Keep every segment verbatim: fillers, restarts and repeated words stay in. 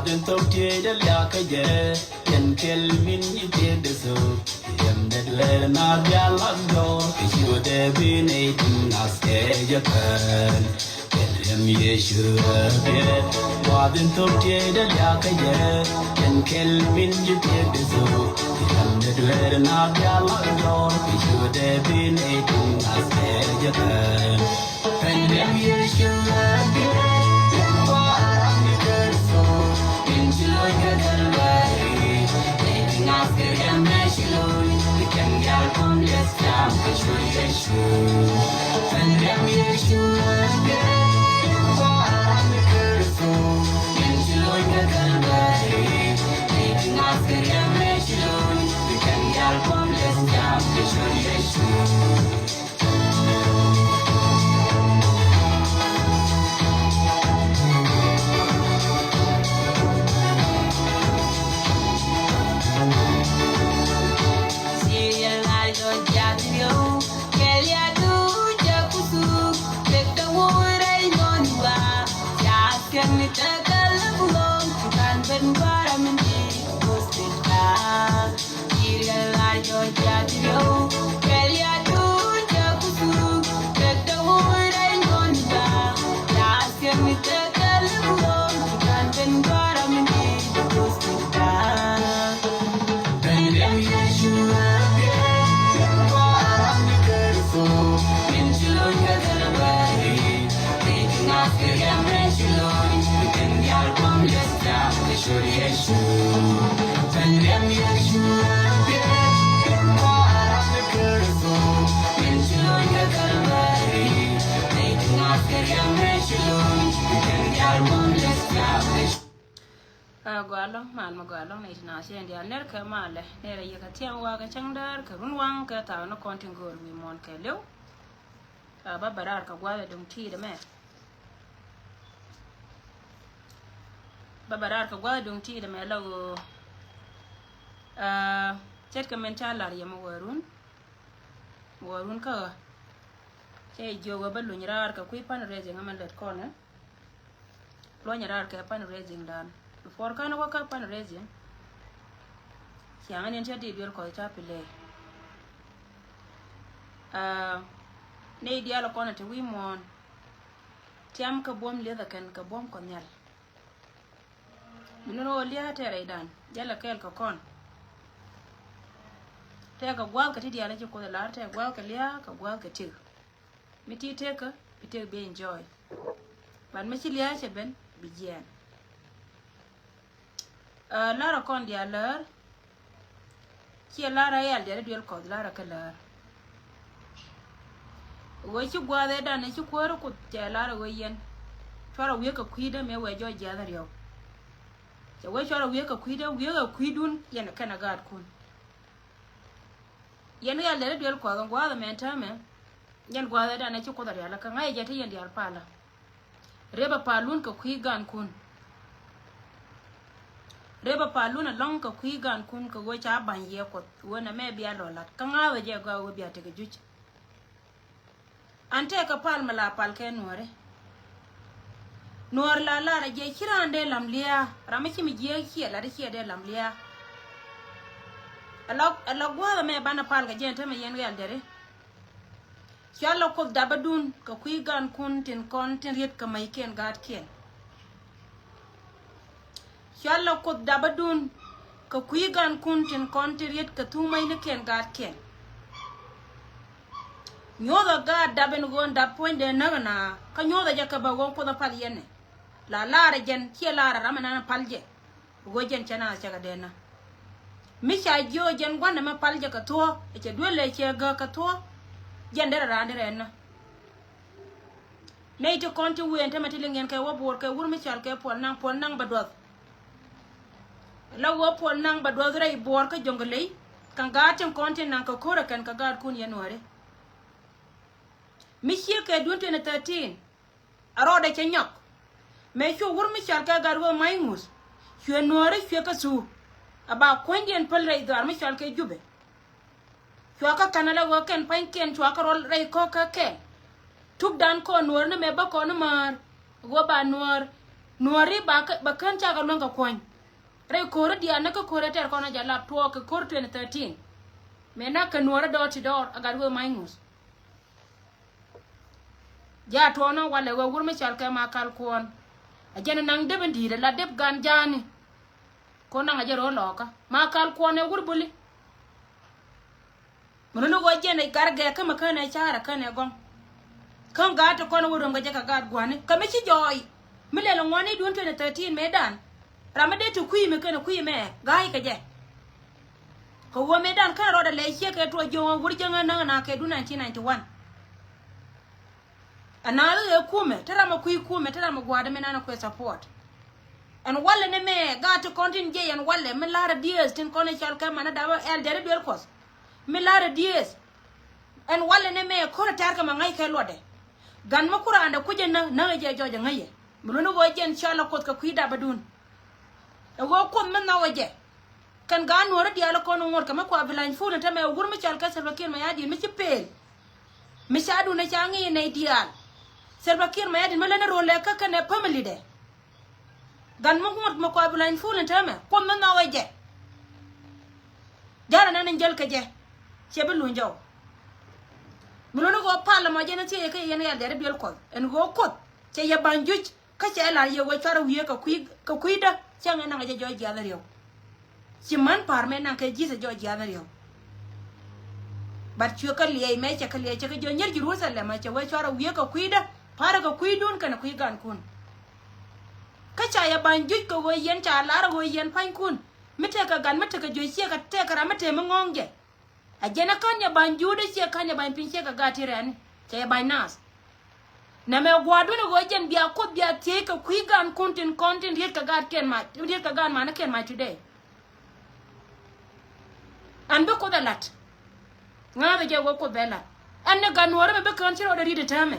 Thok tiey dee liak kä jɛ, yɛn kɛl min ji̱ tiek dee thok. Yɛn dee dueer na bia lak dɔɔr, kɛ ci wä dee bi nɛy tin ŋa̱th kɛ jɛ kɛn. Kɛn riɛm Yecu ɛ biɛ, gua̱a̱th in thok tiey dee liak kä jɛ, yɛn kɛl min ji̱ tiek dee thok. Yɛn dee dueer na bia lak dɔɔr, kɛ ci wä dee bi nɛy tin ŋa̱th kɛ jɛ kɛn. Pɛn riɛm Yecu ɛ biɛ, yɛn kɔaran ni Kritho, min ci lo̱ny kä Kalvari. Nɛy ti ŋa̱th kɛ riɛm ɛ ci lo̱ny, bi kɛn diaal buɔ̱m liɛth jam kɛ cuɔ̱l Yecu. Pɛn riɛm Yecu ɛ biɛ, yɛn kɔaran ni Kritho, min ci lo̱ny kä Kalvari. Nɛy ti ŋa̱th kɛ riɛm ɛ ci lo̱ny, bi kɛn diaal buɔ̱m liɛth jam kɛ cuɔ̱l Yecu. A gɔaa ɛlɔ̱ŋ, mal mi gɔaa ɛlɔ̱ŋ, nɛy ti naath cɛ ɛn diaal ner kɛ malɛ, ner a yɛ kɛ thiaŋ wakä cäŋ däär kɛ run waŋ kɛ thaak ni kɔn tin go̱o̱r wi̱i̱ muɔ̱ɔ̱n kɛɛliw. A, bä bɛ raar kɛ gua̱a̱th ɛ duŋ ti̱i̱t ɛmɛ. Bä bɛ raar kɛ gua̱a̱th ɛ duŋ ti̱i̱t ɛmɛ la ɣöö, a, ce̱tkɛ min ca lar yɛ mi wäärun. Mi wäärun kä ɣä. Cɛ jiök ɣä bä luny raar kɛ kui̱ fundraising ɛmɛ lät kɔnɛ. Luɔ̱nyɛ raar kɛ fundraising dan. Before kɛn wä kä fundraising, ciaŋ ni cä di duel kɔth ca play. A, nɛy diaal kɔn ti wi̱i̱ muɔ̱ɔ̱n. Tiam kɛ buɔ̱m lieth ɛ kɛn kɛ buɔ̱m kɔ nhial. Mi ni ro̱o̱ lia̱a̱ tɛɛrɛ idan jälɛ kɛɛl kɛ kɔn. Tɛɛkɛ gua̱a̱th kɛ ti diaal ci Kuoth ɛ lar, tɛɛkɛ gua̱a̱th kɛ lia̱a̱ kɛ gua̱a̱th kɛ tëk. Mi ti tëkä, bi tëk bi enjoy. But mi ci lia̱a̱ cɛ ben, bi jiɛɛn. A, larɛ kɔn diaal lär. Ciɛ larɛ yal diaal i̱ duel kɔth larɛ kä lär. Ɣöö ci gua̱a̱th ëëdan ɛ ci kuäärä Kuoth cɛ larɛ ɣöö yɛn cuarɛ wi̱i̱ kɛ kui̱dä mëë wëë jɔɔc jiath riɔ̱w. Cɛ wee cuarɛ wi̱i̱ kɛ kui̱dä, wi̱i̱ kɛ kui̱dun yɛn kɛnɛ gaatkun. Yɛn yal dee rɛ duel kuɔth in gua̱a̱th ɛmɛn täämɛ. Yɛn gua̱a̱th ɛ dan ɛ ci Kuoth a rial kä ŋa̱c ɛ jɛ te yɛn diaal palä. Rep ɛ palun kɛ kui̱ gankun. Rep ɛ palun ɛlɔ̱ŋ kɛ kui̱ gankun kɛ ɣöö ca ba̱ny yɛ Kuoth ɣöö nɛmɛ bia lɔ la̱t kä ŋa̱a̱th ɛ jɛ gɔaa ɣöö bia tekɛ juc. An tëëkɛ pal mi la pal kɛ nuɔ̱ɔ̱ri. Nuɔ̱ɔ̱r la lar ɛ jɛ ci raan dee lam lia̱a̱, ram mi ci mi jiääk ciɛ lat ciɛ dee lam lia̱a̱. Ɛ la, ɛ la gua̱a̱th ɛmɛ banɛ pal kɛ jɛ ɛn täämɛ yɛn rial deri. Cua la Kuoth dapä dun kɛ kui̱ gankun tin kɔn tin riet kɛ mäckiɛn gaatkiɛn. Cua la Kuoth dapä dun kɛ kui̱ gankun tin kɔn tin riet kɛ thuŋ mäcnikiɛn gaatkiɛn. Nyuɔ̱thɛ gaat dap in ɣöö dap puɔ̱nydɛ näk ɛna, kä nyuɔ̱thɛ jɛ kɛ bä ɣöö Kuoth ɛ pal yɛn ɛ. La laarɛ jɛn ciɛ laarɛ ram ɛnan ɛ pal jɛ. Ɣöö jɛn cɛ naath cɛ kɛ dee nä. Mi ca jiöö jɛn gua̱n ɛmɛ pal jɛ kɛ thuɔ̱ɔ̱, ɛ cɛ duel lɛ cɛ gäk kɛ thuɔ̱ɔ̱. Jɛn derɛ raan derɛ nä. Nɛy ti kɔn ti wëën tämɛ ti liŋ yɛn kɛ wä Buɔɔr kɛ wur mi cɔal kɛ Puɔl Naŋ, Puɔl Naŋ bɛ duɔth. La wä Puɔl Naŋ bɛ duɔth rɛy Buɔɔr kä Jɔŋlei. Kɛ gaat tin kɔn tin naŋ kɛ ko̱rä kɛn kɛ gaatkun yɛn Nuääri. Mi ciek kɛ duun twenty thirteen. A rɔɔdɛ cɛ nyɔk. Mëë cu wur mi cɔal kɛ gat wä ma̱c ŋuth. Cuɛ Nuääri cuɛ kä thuu. A ba kuɔ̱nydiɛn päl rɛy dhɔaar mi cɔal kɛ Jubɛ. Cua kä ka̱n ala ɣöö kɛn pa̱nykiɛn cua kä rɔl rɛy kɔ̱k kä kɛɛl. Tukdan kɔn Nuäär ni mëë bä kɔn ni määr. Ɣöö ba Nuäär Nuɔri ba kän cakɛ luäŋ kɛ kuɔny. Rɛy ko̱ri diaal ni kä ko̱ri tɛr kɔn a jɛ lap tuɔɔk kɛ ko̱ri twenty thirteen. Mëë nak kɛ nuɔri dɔɔr ti dɔɔr a gat wee mac ŋuth. Ja tuɔɔnä walɛ wee wur mi cɔal kɛ Makal Kuɔn. A jɛn naŋ dep in di̱i̱t a la dep gan ja̱a̱ni. Ko naŋ a jɛ ro̱o̱ lɔɔkä Makal Kuɔn ɛ wur buli. Mi luni ɣöö jiɛn i̱ gat gɛɛk kä mi känɛ ca̱rä känɛ gɔ̱ŋ. Kä gaat ti kɔn wä röm kɛ jɛ kɛ gaat gua̱ni kɛ mi ci jɔɔy. Mi lɛl ŋuani duun twenty thirteen mëëdan. Ram mi dee ti kui̱ mi känɛ kui̱ mɛ ga̱a̱c kɛ jɛ. Kɛ ɣöö mëëdan känɛ rɔɔdɛ lɛy ciek kɛ tuɔɔk jiöŋä wur jiäŋä näk na kɛ duun nineteen ninety one. Ɛn naath ɣëë kumɛ te ram ɛ kui̱ kumɛ te ram ɛ gua̱a̱dɛ mi nan ɛ kuɛ support. Ɛn walɛ ni mɛ gaat ti kɔn tin jiɛc ɛn walɛ mi la̱rä diëëth tin kɔn i̱ cɔal kɛ manä dapä ɛl dɛri duel kuɔth. Mi la̱rä diëëth. Ɛn walɛ ni mɛ ko̱rɛ tɛ̈r kɛ mɛ ŋäc kɛ luɔtdɛ. Gan mi kuraandɛ kucä nä näk ɛ jɛ jɔc ɛ ŋäcɛ. Mi luni ɣöö jɛn cɔl ɛ kuoth kɛ kui̱ dapä duun. Ɛ ɣöö kuoth mi nhɔk ɛ jɛ. Kɛn gaat nuɔ̱ɔ̱ri diaal kɔn ŋuɔ̱t kɛ mi kua bi lany fuul in tämɛ wur mi cɔal kɛ Salva Kiir Mayardit mi ci pel. Mi ca dun ɛ ca ŋi̱i̱c nɛy diaal. Salva Kiir Mayardit mi lät ni ro̱l lɛ kä kɛnɛ family dɛ. Gat mi ŋuɔ̱t mi kua bi lany fuul in tämɛ kuoth mi nhɔk ɛ jɛ. Ja̱l ɛnɛn in jäl kɛ jɛ. Cɛ bi luny jɔw. Mi luni ɣöö pal ɛmɔ jɛn in thiec ɛ kä yɛn yɛl dɛri duel kuɔth ɛn ɣöö kuoth cɛ yɛ ba̱ny juc. Kä cɛ lar yɛ wee cuarɛ wiee kɛ kui̱ kɛ kui̱dä cäŋ ɛ naŋ jɛ jɔɔc jiath riɛw. Ci män pa̱a̱r mëë naŋ kɛ ji̱th ɛ jɔɔc jiath riɛw. But cuɛ kä liɛy mëë cɛ kä liɛy cɛ kä jɔɔc nyier Jerusalem ɛ cɛ wee cuarɛ wiee kɛ kui̱dä pa̱a̱rɛ kɛ kui̱dun kɛnɛ kui̱ gankun. Kä ca yɛ ba̱ny juc kɛ ɣöö yɛn ca lar ɣöö yɛn pa̱nykun mi tëëkɛ gan mi tekɛ juec ciɛ kɛ tëëkɛ ram mi tëë mi ŋɔ̱ɔ̱ŋ jɛ. A jɛn a kän yɛ ba̱ny juudä ciɛ kän yɛ ba̱ny piny ciɛ kɛ gaat ti rɛɛni cɛ yɛ ba̱ny naath. Nɛmɛ gua̱a̱dun ɛ ɣöö jɛn bia kuoth bia thiec kɛ kui̱ gaankun tin kɔn tin riet kɛ gaatkiɛn mac riet kɛ gaat manikiɛn mac today. Ɛn bi kuoth ɛ la̱t. Ŋa̱a̱th ɛ jɛ ɣöö kuoth bɛ la̱t. Ɛn ni gat nuɔ̱ɔ̱rä mi bi kään ci rɔɔdɛ riet ɛ täämɛ.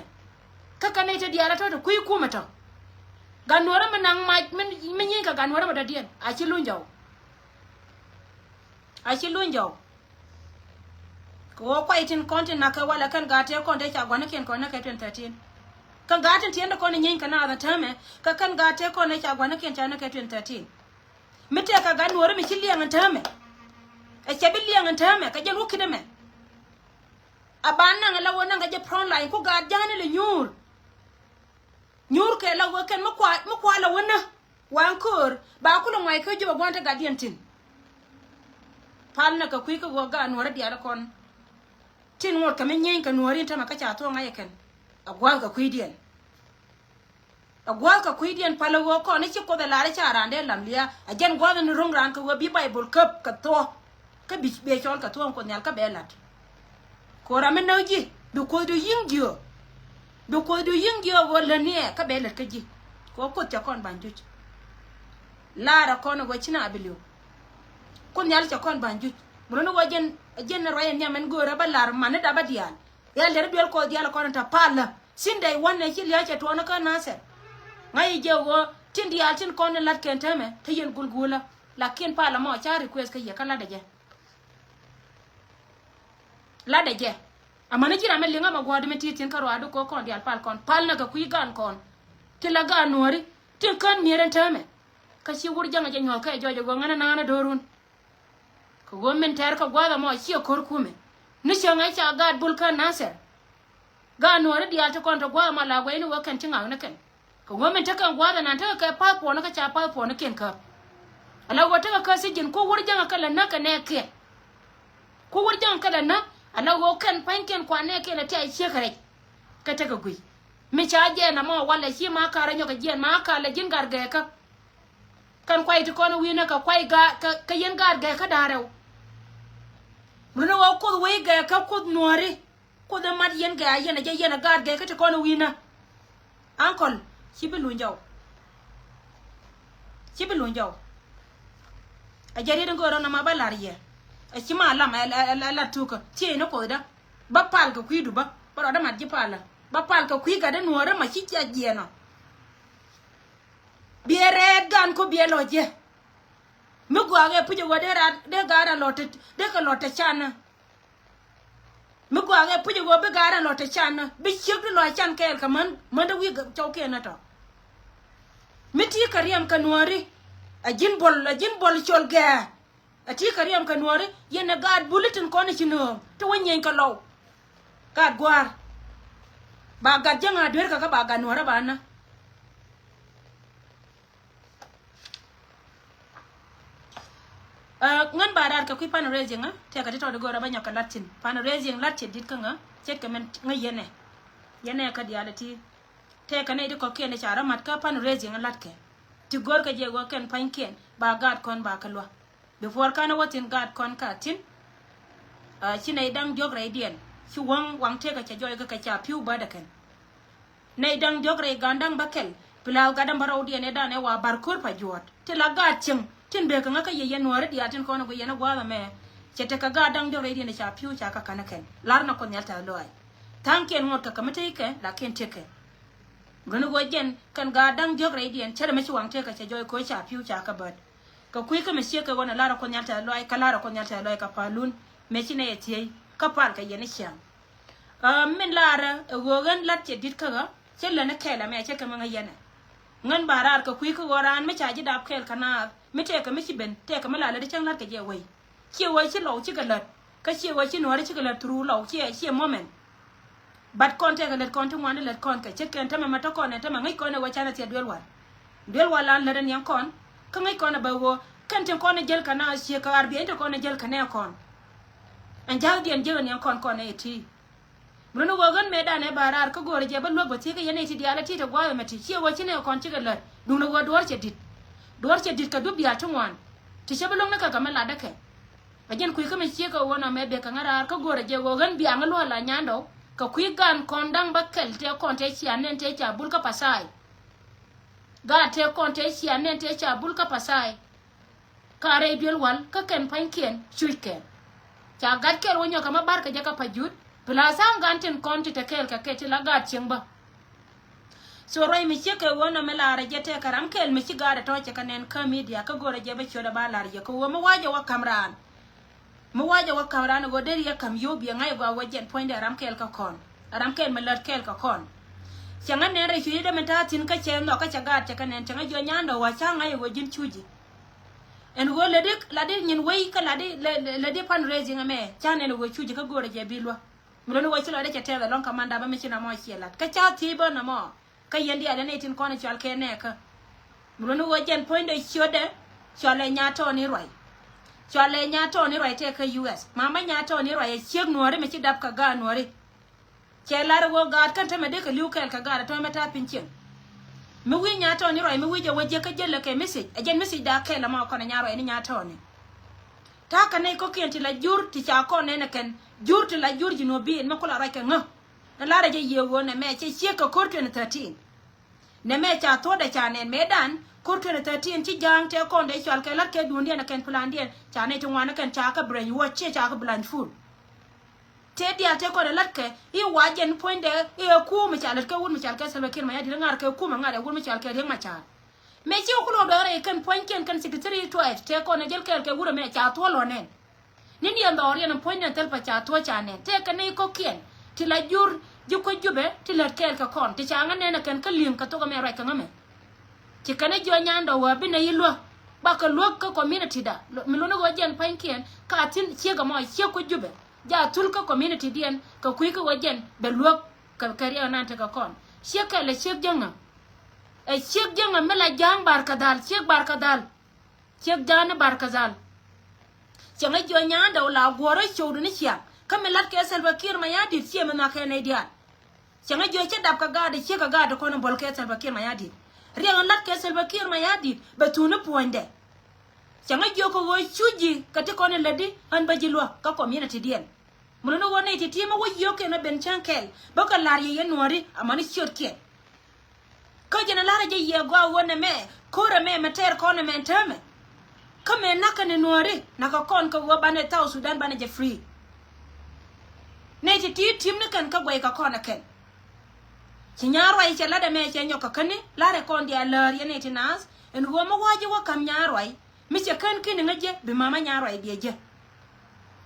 Kä kɛ nɛy te diaal ɛ tɔ̱ te kui̱ kumɛ tɔ̱. Gat nuɔ̱ɔ̱rä mi naŋ mac mi nyieny kɛ gat nuɔ̱ɔ̱rä mi dɔ̱diɛn a ci luny jɔw. A ci luny jɔw. Kɛ ɣöö kuay tin kɔn tin na̱k kɛ walɛ kɛn gaat tëë kɔn tëë ca gua̱nikiɛn kɔn näk kɛ twenty thirteen. Kɛn gaat tin tiɛɛn ti kɔn in nyieeny kɛ naath ɛn täämɛ kɛ kɛn gaat tëë kɔn tëë ca gua̱nikiɛn ca näk kɛ twenty thirteen. Mi tëëkɛ gat nuɔ̱ɔ̱ri mi ci liɛŋ ɛn täämɛ. Ɛ cɛ bi liɛŋ ɛn täämɛ kɛ jɛn wä ki̱t ɛmɛ. A ba naŋ ɛ la wä naŋ kɛ jɛ front line ku gaat ja̱a̱ni lɛ nyuur. Nyuur kɛ la wä kɛn mi kua mi kua la wä nä. Waŋ köör ba kulɛ ŋuay kä jop ɛ gua̱n te gatdiɛn tin. Pal nɛ kɛ kui̱ kä ɣöö gaat nuɔ̱ɔ̱ri diaal kɔn. Tin ŋot kɛ mi nyieeny kɛ nuɔ̱ɔ̱ri in tämɛ kä ca thuɔ̱ɔ̱ŋ ŋa̱c ɛ kɛn. Ɛ gua̱a̱th kɛ kui̱diɛn. Ɛ gua̱a̱th kɛ kui̱diɛn pal ɛ ɣöö kɔn i̱ ci kuoth ɛ lar i̱ ca raan dee lam lia̱a̱ ɛ jɛn gua̱a̱th in ro̱ŋ raan kɛ ɣöö bi Baibol käp kɛ thuɔ̱k. Kä bi bɛ cɔl kɛ thuɔ̱ɔ̱ŋ kuoth nhial kä bɛ la̱t. Kɛ ɣöö ram mi näk ji̱ bi kuothdu yi̱ŋ jiöök. Bi kuothdu yi̱ŋ jiöök ɣöö lätni ɛ kä bɛ lät kä ji̱. Kɛ ɣöö kuoth cɛ kɔn ba̱ny juc. Laarɛ kɔn ɛ ɣöö ci na bi li̱w. Kuoth nhial cɛ kɔn ba̱ny juc. Mun ni ɣöö jɛn jɛn ruac ɛ nhiam ɛn göörä bä la̱r man ni dap bä diaal. Rial deri duel kɔɔth diaal kɔn in te palä. Sin day one nɛ ci lia̱a̱ cɛ tuɔɔn kä Nasir. Ŋa̱c i̱ jɛ ɣöö tin diaal tin kɔn in la̱t kɛn täämɛ te yɛn gulgulä. Lakin palä mɔ ca request kä yɛ kä la̱tdɛ jɛ. La̱tdɛ jɛ. Amäni ji̱ ram mi liŋ amɛ gua̱a̱r di mi ti̱i̱ tin kä ruaadu kɛ kɔn diaal pal kɔn pal nɛ kɛ kui̱ gaan kɔn. Ti la gaan nuɔ̱ɔ̱ri tin kään mi̱eer in täämɛ. Kä ci wur jäŋ jɛ nyuɔ̱th kɛ jɔc ɛ ɣöö ŋänä na̱a̱n ɛ do̱run. Kɛ ɣöö min tɛɛr kɛ gua̱a̱th ɛmɔ ciɛ ko̱r kumɛ. Ni cäŋ ɛ ca gaat bul kä Nasir. Gaat nuɔ̱ɔ̱ri diaal ti kɔn te gua̱a̱th ɛmɔ la guɛy ni ɣöö kɛn ci ŋak ni kɛn. Kɛ ɣöö min tekɛ gua̱a̱th ɛnan tekɛ kɛ pa̱th puɔ̱ni kä ca pa̱th puɔ̱nikiɛn käp. Ala ɣöö tekɛ kä thiec ji̱n ku wur jäŋä kɛ lɛ näk kɛ nɛɛkiɛn. Ku wur jäŋä kɛ lɛ näk ala ɣöö kɛn pa̱nykiɛn kua nɛɛkiɛn lɛ tiay ciek rɛc. Kɛ tekɛ gui̱c mi ca jiɛɛn amɔ walɛ ci ma ka̱r ɛ nyɔk kɛ jiɛɛn ma ka̱r lɛ ji̱n gat gɛɛkä. Kɛn kuay ti kɔn wi̱i̱nä kɛ kuay gaat kɛ yɛn gaat gɛɛkä da̱a̱ rɛw. Mun ni ɣöö kuoth wec gɛɛkä kuoth nuɔ̱ɔ̱ri. Kuoth ɛ mat yɛn gɛ a yɛn a jɛ yɛn a gaat gɛ kä ti kɔn wi̱i̱nä. Ankɔl ci bi luny jɔw. Ci bi luny jɔw. A jɛ riet in go̱o̱rä nɔmɔ bä la̱r yɛ. A ci ma lam ɛ la tukä thiec ni kuothdä. Bä pal kɛ kui̱du bä bä rɔɔdä mat ji̱ palä bä pal kɛ kui̱ gat in nuɔ̱ɔ̱rä ma ci jiac jiɛɛnɔ. Biɛ rɛɛt gan ko biɛ lɔ jɛ. Mi gua̱a̱k ɛ puc ɛ wä dee gaat ɛ lɔ te dee kɛ lɔ te canä. Mi gua̱a̱k ɛ puc ɛ ɣöö bi gaarɛ lɔ te can bi ciek di lɔ can kɛɛl kɛ män män de wi̱i̱ cɔwkiɛn ɛ tɔ. Mi ti kɛ riɛm kɛ nuɔ̱ɔ̱ri. A ji̱n buɔl, a ji̱n buɔl col gɛɛ. A ti kɛ riɛm kɛ nuɔ̱ɔ̱ri, yɛn ɛ gaat buli tin kɔn i̱ ci nööŋ ti wä nyieny kɛ lɔw. Gaat gua̱a̱r. Ba gat jäŋ a dueer kɛ kä ba gat nuɔ̱ɔ̱rä ba nä. Ɛ, ŋän ba raar kɛ kui̱ fundraising, ɛ tɛkɛ ti tɔt i̱ go̱o̱rä bä nyɔk kɛ la̱t thi̱n. Fundraising la̱t cɛ di̱t kä ŋä, ce̱tkɛ min ŋä yɛnɛ. Yɛnɛ kä diaal ɛ ti. Tɛkɛ nɛy ti kɔ̱kiɛn i̱ ca rɔ mat kä fundraising la̱tkɛ. Ti go̱o̱rkɛ jɛ ɣöö kɛn pa̱nykiɛn ba gaat kɔn ba kɛ luäk. Before kanɛ wä thi̱n gaat kɔn ka thi̱n. Ɛ, ci nɛy da̱ŋ diɔ̱k rɛydiɛn ci waŋ, waŋ tëëkä cɛ jɔɔy kä kɛ ca pi̱w bädɛ kɛn. Nɛy da̱ŋ diɔ̱k rɛy ga̱a̱n da̱ŋ bäkɛl. Pi la̱a̱th gat däŋ bä rɔwdiɛn ëëdan ɛ wa ba̱r ko̱r pa juɔ̱ɔ̱t. Ti la gaat cieŋ tin bekɛ ŋä kä yɛ yɛn nuääri diaal tin kɔn ɛ guic yɛn ɛ gua̱a̱th ɛmɛ. Cɛ tekɛ gaat da̱ŋ diɔ̱k rɛydiɛn ɛ ca pi̱w ca kä ka̱n ɛ kɛn. Lar nɔ Kuoth Nhial tɛth lɔaac. Tha̱a̱ŋkiɛn ŋot kɛ kɛ mi tëëkɛ lakin tëëkɛ. Guni ɣöö jɛn kɛn gaat da̱ŋ diɔ̱k rɛydiɛn cärɛ mi ci waŋ tëëkɛ cɛ jɔɔy ko̱ ca pi̱w ca kä bät. Kɛ kui̱ kä mi ciek kɛ ɣöö nɛ lar ɛ Kuoth Nhial tɛth lɔaac kä lar ɛ Kuoth Nhial tɛth lɔaac kɛ palun. Mëë ci nɛy ɛ thiec kä pal kɛ yɛn i̱ ciaŋ. Ɛ, min laarä ɛ ɣöö ɣän la̱t cɛ di̱t kä ɣä cä län ɛ kɛɛl ɛmɛ cä kɛ mi ŋäc yɛn ɛ. Ŋän ba raar kɛ kui̱ kä ɣöö raan mi ca ji̱ dap kɛɛl kɛ naath mi tëëkɛ mi ci ben tëëkɛ mi la lät i̱ cäŋ la̱t kɛ jɛ wei. Ciɛ ɣöö ci lɔw cikɛ lät kä ciɛ ɣöö ci nuɔ̱ɔ̱ri cikɛ lät through lɔw ciɛ, ciɛ moment. But kɔn tɛkɛ lät kɔn ti ŋuan ti lät kɔn kɛ ce̱tkɛn tämɛ mɛ te kɔn ɛ tämɛ ŋäc kɔn ɛ ɣöö canɛ thiɛ duel wal. Duel wal an lät ɛ niɛŋ kɔn kä ŋäc kɔn ɛ bä ɣöö kɛn tin kɔn ɛ jäl kɛ na ciek kɛ ar biɛny ti kɔn ɛ jäl kɛ nɛ kɔn. Ɛn ja̱thdiɛn jiäk ɛ niɛŋ kɔn kɔn ɛ ti. Mun ni ɣöö ɣän mëëdan ɛ ba raar kä go̱o̱rɛ jɛ bä luäk bä thiek kɛ yɛn ɛ ti diaal ɛ ti te gua̱a̱th ɛmɛ ti ciɛ ɣöö ci nɛ kɔn cikɛ lät duundɛ ɣöö duɔ̱ɔ̱r cɛ di̱t. Duɔ̱ɔ̱r cɛ di̱t kɛ dup diaal ti ŋuan. Ti cä bi luäŋ ni kɛ kɛ mi latdä kɛ. A jɛn kui̱ kä mi ciek kɛ ɣöö nɔmɛ bek kɛ ŋä raar kä go̱o̱rɛ jɛ ɣöö ɣän biaŋ luɔ̱ɔ̱l a nyandɔ kɛ kui̱ gaan kɔn da̱ŋ bä kɛl tëë kɔn tëë cia nɛn tëë ca bul kä Pasai. Gaat tëë kɔn tëë cia nɛn tëë ca bul kä Pasai. Ka rɛy duel wal kä kɛn pa̱nykiɛn cuc kɛn. Ca gat kɛl wä nyɔk kɛ ma bar kɛ jɛ kä Pajut. Plus aŋ gan tin kɔn ti te kɛɛl kɛ kɛ ti la gaat cieŋ bä. So ruac mi ciek kɛ ɣöö nɔmɛ laarɛ jɛ tɛkɛ ram kɛl mi ci gaat ɛ tɔ̱ cɛ kɛ nɛn kä media kä go̱rɛ jɛ bä ciötdɛ ba la̱r yɛ kɛ ɣöö mi wa̱cɛ wä ka̱m raan. Mi wa̱cɛ wä ka̱m raan ɛ ɣöö deri yɛ ka̱m yio̱w biɛ ŋa̱c ɛ gɔaa wä jɛn puɔ̱nydɛ ram kɛl kä kɔn. Ram kɛl mi lät kɛl kä kɔn. Cɛ ŋä nɛn rɛy cuc idɛ min ta̱a̱ thi̱n kä cɛ nhɔk kä cɛ gaat cɛ kɛ nɛn cɛ ŋä jiɔ nyandɔ wä ca ŋa̱c ɛ ɣöö ji̱n cuci. Ɛn ɣöö lätdi, lätdi nyin wei kä lätdi, lä-, lä-, lätdi fundraising ɛmɛ ca nɛn ɛ ɣöö cuci kä go̱o̱rɛ jɛ bi luäk. Mi luni ɣöö ci lɔcdä cɛ tɛth ɛlɔ̱ŋ kä mandapä mi ci nɔmɔ ciɛ la̱t kä ca thiec bä nɔmɔ. Kä yɛn diaal ɛn ɛ tin kɔn ɛ cɔal kɛ nɛɛkä. Mi luni ɣöö jɛn puɔ̱nydɛ ciötdɛ cɔalɛ Nyatɔɔni Ruac. Cɔalɛ Nyatɔɔni Ruac tëë kä U S. Mama Nyatɔɔni Ruac ɛ ciek nuɔ̱ɔ̱ri mi ci dap kɛ gaat nuɔ̱ɔ̱ri. Cɛ lar ɣöö gaat kɛn tämɛ dee kɛ li̱w kɛɛl kɛ gaat ɛ tɔ̱ mɛ ta̱a̱ piny cieŋ. Mi wi̱i̱ Nyatɔɔni Ruac mi wi̱i̱ jɛ wä jiäk kä jälɛ kɛ message ɛ jɛn message da̱a̱ kɛɛl ɛmɔ kɔn ɛ Nyaruac ni Nyatɔɔni. Ta̱a̱ kɛ nɛy kɔ̱kiɛn ti la jur ti ca kɔn nɛn ɛ kɛn jur ti la jur Jinubin mɛ kulɛ ruac kɛ ŋä. Ɛn lar ɛ jɛ yiëë ɣöö nɛmɛ cɛ ciek kɛ ko̱r twenty thirteen. Nɛmɛ ca thuɔ̱ɔ̱dɛ ca nɛn mëëdan ko̱r twenty thirteen ci ja̱a̱ŋ tëë kɔn dee cɔal kɛ la̱t kɛ duundiɛn ɛ kɛn plandiɛn ca nɛy ti ŋuan ɛ kɛn ca kɛ brainwash ciɛ ca kɛ blindfold. Tëë diaal tëë kɔn ɛ la̱t kɛ i̱ wa jɛn puɔ̱nydɛ i̱ ɛ kuum ɛ ca lät kɛ wut mi cɔal kɛ Salva Kiir Mayardit ŋa̱r kɛ kuum ɛ ŋa̱r ɛ wut mi cɔal kɛ Riek Machar. Mëë ci wä ku lo̱o̱ dɔɔrɛ i̱ kɛn puɔ̱nykiɛn kɛn sixty three tribes tëë kɔn ɛ jäl kɛɛl kɛ wurɛ mɛ ca thuɔ̱ɔ̱l lɔ nɛn. Ni ni ɛn dhɔriɛn ɛn puɔ̱ny ni thil pa ca thuɔ̱c ca nɛn tëë kɛ ni kɔ̱kiɛn ti la jur ji̱ kuec Jubɛ ti lät kɛɛl kɛ kɔn ti ca ŋä nɛn ɛ kɛn kä li̱eŋ kɛ thok ɛmɛ ruac kɛ ŋä mɛ. Ci kɛn ɛ jiɔ nyandɔ wä bi nɛ yi luäk bakɛ luäk kä community da mi luni ɣöö jɛn puɔ̱nykiɛn ka thi̱n ciek ɛmɔ ciek kuec Jubɛ. Ja thul kä community diɛn kɛ kui̱ kä wä jɛn bɛ luäk kɛ kɛ riɛk nan tekɛ kɔn. Ciek kɛl ɛ ciek jäŋä. Ɛ ciek jäŋä mi la ja̱a̱ŋ bar kɛ dhal ciek bar kɛ dhal. Ciek ja̱a̱ŋ ni bar kɛ dhal. Cɛ ŋä jiɔ nyandɛ wä la guɔ̱rä cowdu ni ciaŋ kä mi latkɛ Salva Kiir Mayardit ciɛ mi nhɔakɛ nɛy diaal. Cɛ ŋä jiɔ cä dap kɛ gaat ciek kɛ gaat kɔn in bol kɛ Salva Kiir Mayardit. Riɛk in latkɛ Salva Kiir Mayardit bɛ thun ni puɔ̱nydɛ. Cɛ ŋä jiök kɛ ɣöö cuc ji̱ kɛ ti kɔn in lätdi ɣän bä ji̱ luäk kä community diɛn. Mi luni ɣöö nɛy ti̱ti̱ mi wä yio̱o̱kiɛn ɛ ben cäŋ kɛl bä kɛ la̱r yɛ yɛn nuɔ̱ɔ̱ri amäni ciötkiɛn. Kä jɛn ɛ la̱rä jɛ yiëë gɔaa ɣöö nɛmɛ ko̱r ɛmɛ mɛ tɛɛr kɔn ɛmɛ ɛn täämɛ. Kä mëë na̱kɛ ni nuɔ̱ɔ̱ri na̱kɛ kɔn kɛ ɣöö banɛ South Sudan banɛ jɛ free. Nɛy ti̱ti̱ ti̱m ni kɛn kä guɛy kɛ kɔn ɛ kɛn. Ci Nyaruac cɛ lat ɛmɛ cɛ nyɔk kɛ käni la̱rɛ kɔn diaal läär yɛn nɛy ti naath ɛn ɣöö mi wa̱a̱ ji̱ wä ka̱m Nyaruac. Mi cɛ kän ki̱n iŋä jɛ bi mama Nyaruac biɛ jɛ.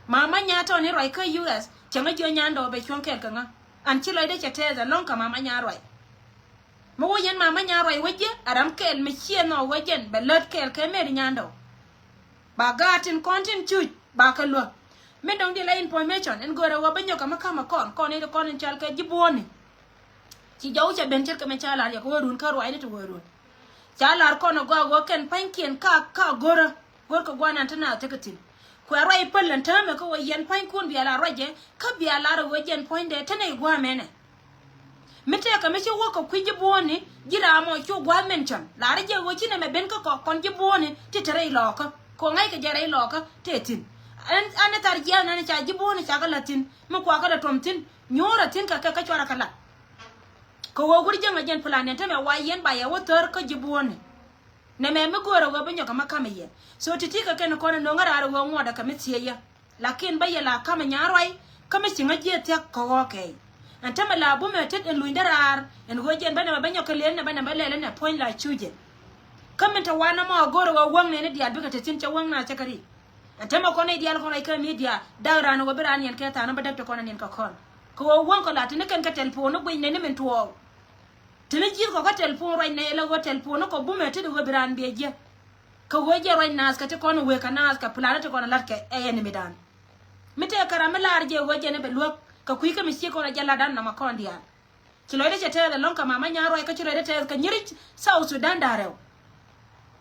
Mama Nyatɔɔni Ruac kä U S cɛ ŋä jiɔ nyandɔɔ bɛ cuɔ̱ŋ kɛɛl kɛ ŋä. An ci lɔcdɛ cɛ tɛth ɛlɔ̱ŋ kɛ mama Nyaruac. Mi wä yɛn mama nyan ruac wä jiɛ a ram kɛɛl mi ciɛ nhɔk wä jɛn bɛ lät kɛɛl kɛ mɛri nyandɔ. Ba gaat tin kɔn tin cuc ba kɛ luäk. Mi dɔ̱ŋ di la information in görɛ wä bä nyɔk kɛ mi kamɛ kɔn kɔn in kɔn in cal kɛ ji̱ buɔ̱ni. Ci jɔw cɛ ben ce̱tkɛ mi ca lar yɛ kɛ wä run kä ruacni ti wä run. Ca lar kɔn a gɔaa wä kɛn pa̱nykiɛn ka ka görä. Gör kɛ guanan ti na thikɛ thin. Kuɛ ruac päl ɛn täämɛ kä wä yɛn pa̱nykun bia la ruacɛ kä bia lar a wä jɛn puɔ̱nydɛ te nɛy gua̱a̱mɛnɛ. Mi tëëkä mi ci wäk kɛ kui̱ ji̱ buɔ̱ɔ̱ni ji̱ raam ɔ cu gua̱a̱th mɛn cäŋ. La̱rä jɛ ɣöö ci nɛmɛ ben kä kɔk kɔn ji̱ buɔ̱ɔ̱ni ti te rɛy lɔɔkä kɛ ɣöö ŋa̱ckɛ jɛ rɛy lɔɔkä tëë thi̱n. Ɛn, ɛn ni thar jiɛɛn ɛn ca ji̱ buɔ̱ɔ̱ni ca kɛ la̱t thi̱n mi kuakä lɛ tuɔm thi̱n nyuurä thi̱n kɛ kɛ kä cuarä kɛ la̱t. Kɛ ɣöö wur jäŋä jɛn plan ɛn tämɛ wa yɛn ba yɛ wä thär kä ji̱ buɔ̱ɔ̱ni. Nɛmɛ mi göörä ɣöö bi nyɔk kɛ ma ka̱mɛ yɛn. So ti̱ti̱ kɛ kɛn kɔn ɛ no̱ŋä raar ɣöö ŋuɔ̱tdä kɛ mi thiecä. Lakin bä yɛ la ka̱mɛ nya̱a̱ ruac kä mi ci ŋä jiɛ thia̱k kɛ ɣɔ̱ɔ̱k kɛɛc. Ɛn tämɛ la bumɛ tet ɛn lunydä raar ɛn ɣöö jɛn bä nɛmɛ bä nyɔk kɛ lëël nɛ bä nɛmɛ bä lɛl ɛnɛ puɔ̱ny la cucɛ. Kä min te wanɛ mɔ a go̱r ɛ ɣöö wäŋ nɛni diaal bikɛ te thi̱n cɛ wäŋ naath cɛ kɛ ri. Ɛn tämɛ kɔn nɛy diaal kɔn ruac kä mi diaal da̱k raan ɛ ɣöö bi raan yɛn kɛ tha̱a̱n bä däk te kɔn ɛ niɛn kɛ kɔn. Kɛ ɣöö wäŋ kɔ la te ni kɛn kɛ tɛlpon ni guic nɛni min tuɔɔk. Te ni ji̱th kɔ kä tɛlpon ruac nɛy la ɣöö tɛlpon ni kɔ bumɛ tet ɛ ɣöö bi raan biɛ jiɛ. Kɛ ɣöö jɛ ruac naath kɛ ti kɔn wëë kɛ naath kɛ plan ti kɔn la̱t kɛ ɛ yɛn imidan. Mi tëë kɛ ram mi laar jɛ ɣöö jɛ ni bɛ luäk kɛ kui̱ kä mi ciek kɔn a jɛ la̱t dan nɔmɔ kɔn diaal. Ci lɔcdä cɛ tɛɛth ɛlɔ̱ŋ kɛ mama nya̱a̱ ruac kä ci lɔcdä tɛɛth kɛ nyiri South Sudan da̱a̱ rɛw.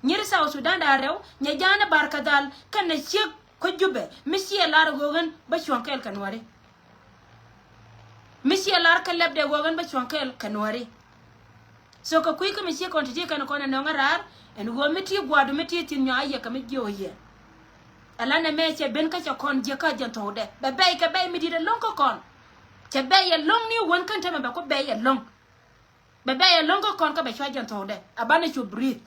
Nyiri South Sudan da̱a̱ rɛw nyɛ ja̱a̱n ɛ bar kɛ dhal kɛn nɛ ciek kä Jubɛ mi ciɛ lar ɣöö ɣän bä cuɔ̱ŋ kɛɛl kɛ Nuääri. Mi ciɛ lar kä lɛpdɛ ɣöö ɣän bä cuɔ̱ŋ kɛɛl kɛ Nuääri. So kɛ kui̱ kä mi ciek kɔn ti̱ti̱ kɛn kɔn ɛ nɔŋ ɛ raar ɛn ɣöö mi ti gua̱a̱du mi ti thi̱n nyɔaa yɛ kɛ mi jiöö yɛ. Ɛla nɛmɛ cɛ ben kä cɛ kɔn jiäkä jɛn thokdɛ bɛ bɛy kɛ bɛy mi di̱t ɛlɔ̱ŋ kä kɔn. Cɛ bɛy ɛlɔ̱ŋ ni wän kän tämɛ bɛ ku bɛy ɛlɔ̱ŋ. Bɛ bɛy ɛlɔ̱ŋ kä kɔn kä bɛ cua jɛn thokdɛ a banɛ cu breathe.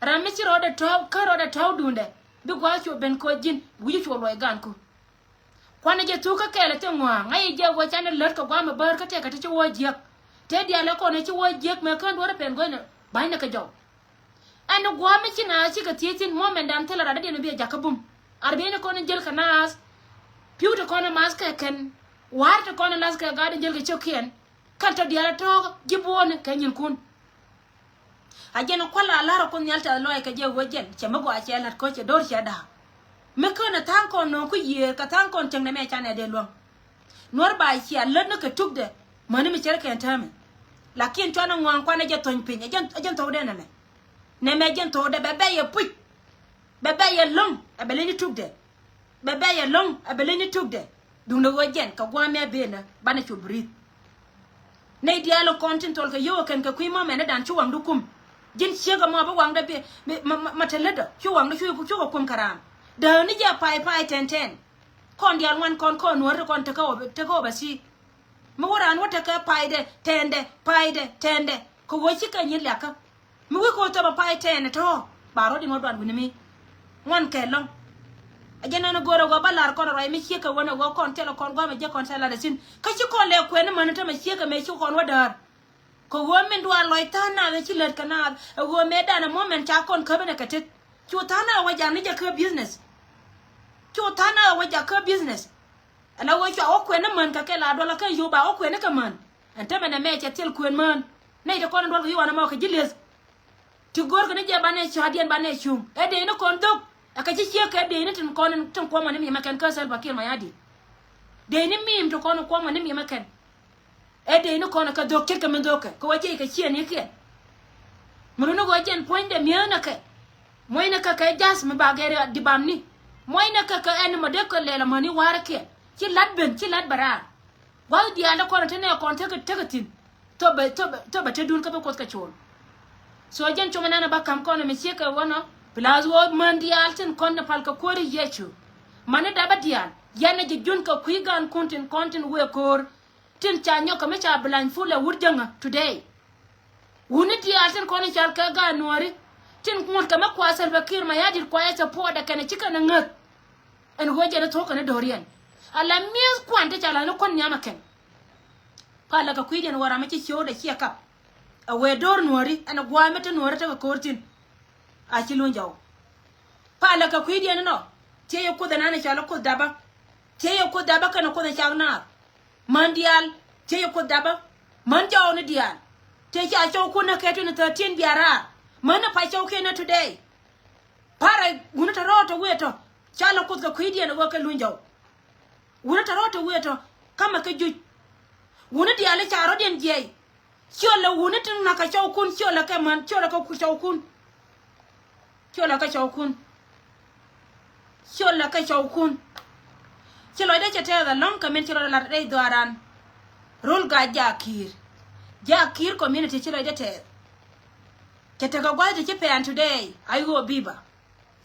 Ram mi ci rɔɔdɛ tɔ̱w kä rɔɔdɛ tɔ̱w duundɛ bi gua̱a̱th cu ben koc ji̱n wi̱ci cu luɔc gaanku. Kuanɛ jɛ thuk kä kɛɛl ɛ thil ŋɔ̱a̱ ŋa̱c jɛ ɣöö canɛ lät kɛ gua̱a̱th mi bäär kä tɛkɛ ti ci wä jiäk. Tëë diaal ɛ kɔn ɛ ci wä jiäk mëë kään duɔ̱ɔ̱r ɛ pɛn guäcnɛ ba̱nynɛ kɛ jɔw. Ɛn gua̱a̱th mi ci naath cikɛ thiec thi̱n muɔ̱mɛndan thilɛ radädiɛn mi bi ɛ jakä bum. Ar bi ɛn kɔn in jäl kɛ naath. Pi̱w ti kɔn in maath kɛ kɛn. Wa̱a̱r ti kɔn in lath kɛ gaat in jäl kɛ cio̱kiɛn. Kɛn tɔ diaal ɛ tɔ̱ɔ̱k ji̱ buɔ̱ɔ̱ni kɛ nyinkun. A jɛn kual a la̱r a Kuoth Nhial tɛth lɔaac kɛ jɛ ɣöö jɛn cɛ mi gɔaa cɛ la̱t kä cɛ do̱r cɛ da̱a̱k. Mi kään ɛ tha̱a̱ŋ kɔn nööŋ kä yiëër kɛ tha̱a̱ŋ kɔn cieŋ nɛmɛ canɛ dee luäŋ. Nuɔ̱r ba cia lät ni kɛ tukdɛ mäni mi cär kɛn täämɛ. Lakin cuanɛ ŋuan kuanɛ jɛ thony piny ɛ jɛn, ɛ jɛn thokdɛ nɛmɛ. Nɛmɛ jɛn thokdɛ bɛ bɛy ɛ puc. Bɛ bɛy ɛlɔ̱ŋ ɛ bɛ leny ni tukdɛ. Bɛ bɛy ɛlɔ̱ŋ ɛ bɛ leny ni tukdɛ. Duundɛ ɣöö jɛn kɛ gua̱a̱mɛ a benä banɛ cu breathe. Nɛy diaal in kɔn tin thɔl kɛ yio̱w ɛ kɛn kɛ kui̱ mɔmɛnidan cu waŋdu kum. Ji̱n ciek ɛmɔ bi waŋdɛ bi, bi, ma, ma, ma te lätdä cu waŋdɛ cu, cu kɛ kum kɛ raam. Dääk ni jɛ pay pay tɛn tɛn. Kɔn diaal ŋuan kɔn kɔn nuäär ti kɔn tekä ɣɔw, tekä ɣɔw bɛ si. Mi wä raan wä tekɛ paydɛ tɛndɛ, paydɛ tɛndɛ. Kɛ ɣöö cikɛ nyin liakä. Mi wi̱i̱ ko̱ thop a pay tɛn ɛ tɔ̱ ba rɔ̱t in wä duan wi̱ni mi. Ŋuan kɛ lɔ̱ŋ. A jɛ nɛn a go̱o̱r a ɣöö ba la̱r kɔn a ruac mi ciekɛ wän a ɣöö kɔn thilɛ kɔn gua̱a̱mɛ jɛ kɔn thilɛ la̱r a thi̱n. Kä ci kɔn lɛ kuɛn ni män tämɛ ciekɛ mëë ci kɔn wä däär. Kɛ ɣöö min duaar lɔc tha̱a̱ŋ naath ɛ ci lät kɛ naath a ɣöö mëë danɛ muɔ̱mɛn ca kɔn käp ɛn ɛ kɛ tet. Cu tha̱a̱ŋ naath wä jak ni jɛ kä business. Cu tha̱a̱ŋ naath wä jak kä business. Ɛn a ɣöö cua wä kuɛn ni män kɛ kɛ la duɔl a kɛn yio̱w ba wä kuɛn ni kɛ män. Ɛn tämɛ nɛmɛ cɛ thil kuɛn män. Nɛy ti kɔn in duɔl kɛ yio̱w an ɛmɔ kɛ ji̱ lieth. Ti go̱o̱rkɛ ni jɛ banɛ cɔa̱diɛn banɛ cuŋ ɛ dee ni kɔn dhok. Ɛ kɛ ci ciek kɛ dee ni tin kɔn tin kuɔmɔ ni mi̱i̱mɛ kɛn kä Salva Kiir Mayardit. Dee ni mi̱i̱m ti kɔn kuɔmɔ ni mi̱i̱mɛ kɛn. Ɛ dee ni kɔn kɛ dhok ce̱tkɛ min dhokkɛ kɛ wä jiɛc kɛ ciëënikiɛn. Mi runi ɣöö jɛn puɔ̱nydɛ mi̱eethnɛ kɛ muɔ̱ynɛ kɛ kɛ ja̱th mi ba gɛr dibamni. Muɔ̱ynɛ kɛ kɛ ɛn mɔ dee kɛ lɛl amäni wa̱a̱rä kiɛn ci la̱t ben ci la̱t bɛ raar. Gua̱th diaal dee kɔn te nɛ kɔn tekɛ tekɛ thi̱n. Thop bɛ thop bɛ thop bɛ te dun kä bi Kuoth kɛ cool. So jɛn cumɛ nanɛ ba ka̱m kɔn mi ciek kɛ wänɔ. Plus ɣöö män diaal tin kɔn ni pal kɛ kuäär i̱ Yecu. Mäni dapä diaal yɛn ɛ ji̱ jun kɛ kui̱ gaankun tin kɔn tin wëë ko̱o̱r. Tin ca nyɔk kɛ mi ca blindfold ɛ wut jäŋä today. Wuni diaal tin kɔn i̱ cal kɛ gaat nuɔ̱ɔ̱ri tin ŋuɔ̱t kɛ mi kua Salva Kiir Mayardit kua ɛ support ɛ kɛn ɛ ci kɛn ɛ ŋäth. Ɛn ɣöö jɛn ɛ thuɔ̱k kɛn ɛ do̱riɛn ala mi̱eth kuan ti ca la̱th ni kuɔ̱n nhiam ɛ kɛn. Palɛ kɛ kui̱diɛn wä ram mi ci ciöödɛ ciɛ kap. Ɛ wëë do̱r nuɔ̱ɔ̱ri ɛn ɛ gua̱a̱ mi te nuɔ̱ɔ̱ri tekɛ ko̱o̱r thi̱n. A ci luny jɔw. Palɛ kɛ kui̱diɛn inɔ. Thiecɛ Kuoth ɛnan ɛ cɔal ɛ Kuoth dapä. Thiecɛ Kuoth dapä kɛnɛ Kuoth ɛ cak naath. Män diaal thiecɛ Kuoth dapä. Män jɔɔkni diaal. Tëë ca cɔwkun ɛ kɛ twenty thirteen bia raar. Män ɛ pa̱ cɔwkiɛn ɛ today. Parɛ wuni te rɔɔtɔ wëë tɔ. Ca lɛ Kuoth kɛ kui̱diɛn ɛ ɣöö kɛ luny jɔw. Wuni te rɔɔtɔ wëë tɔ. Kamɛ kɛ juc. Wuni diaal i̱ ca rɔ̱diɛn jiɛc. Ciölɛ wuni tin nakä cɔwkun, ciölɛ kɛ män, ciölɛ kɛ ku cɔwkun. Ciölɛ kɛ cɔwkun. Ciölɛ kɛ cɔwkun. Ci lɔcdä cɛ tɛɛth ɛlɔ̱ŋ kɛ min ci lɔcdä lat rɛy dhɔaaran. Rol Gac Jakiir. Jakiir community ci lɔcdä tɛɛth. Cɛ tekɛ gua̱th ti ci pɛn today. Ay ɣöö biba.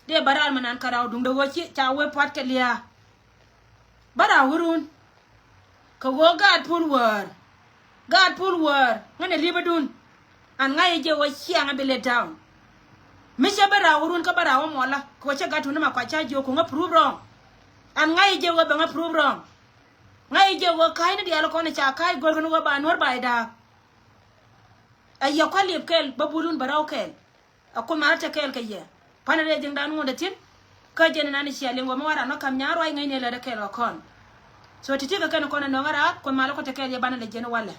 Dee bä raar mi nan kä raw duŋdɛ ɣöö ci ca wee pua̱t kɛ lia̱a̱. Bä ra̱a̱ wä run. Kɛ ɣöö gaat puɔl wäär. Gaat puɔl wäär ŋänɛ li̱pädun. An ŋa̱c jɛ ɣöö ciaŋ a bi let down. Mi cɛ bä ra̱a̱ wä run kä bä ra̱a̱ wä muɔlä kɛ ɣöö cɛ gat tuni ma kuac ca jiök ku ŋä prove wrong. An ŋa̱c jɛ ɣöö bɛ ŋä prove wrong. Ŋa̱c jɛ ɣöö ka̱cni diaal kɔn ca ka̱c göl kɛn ɣöö ba nuɔ̱r ba i̱ da̱a̱k. Ɛ yɛ kua̱ liep kɛl bä bulun bä raw kɛl. Ɛ Kuoth malä te kɛɛl kɛ yɛ. Panɛ rɛy ji̱ŋdan ŋuɔ̱t ɛ thi̱n. Kä jɛn inan i̱ cia liŋ wä mi waran nɔ ka̱m nya̱a̱ ruac ŋäcni lät ɛ kɛɛl kɛ kɔn. So ti̱ti̱ kɛ kɛn kɔn ɛ nöŋ ɛ raar Kuoth malä kɔ te kɛɛl yɛ banɛ lɛ jiɛn walɛ.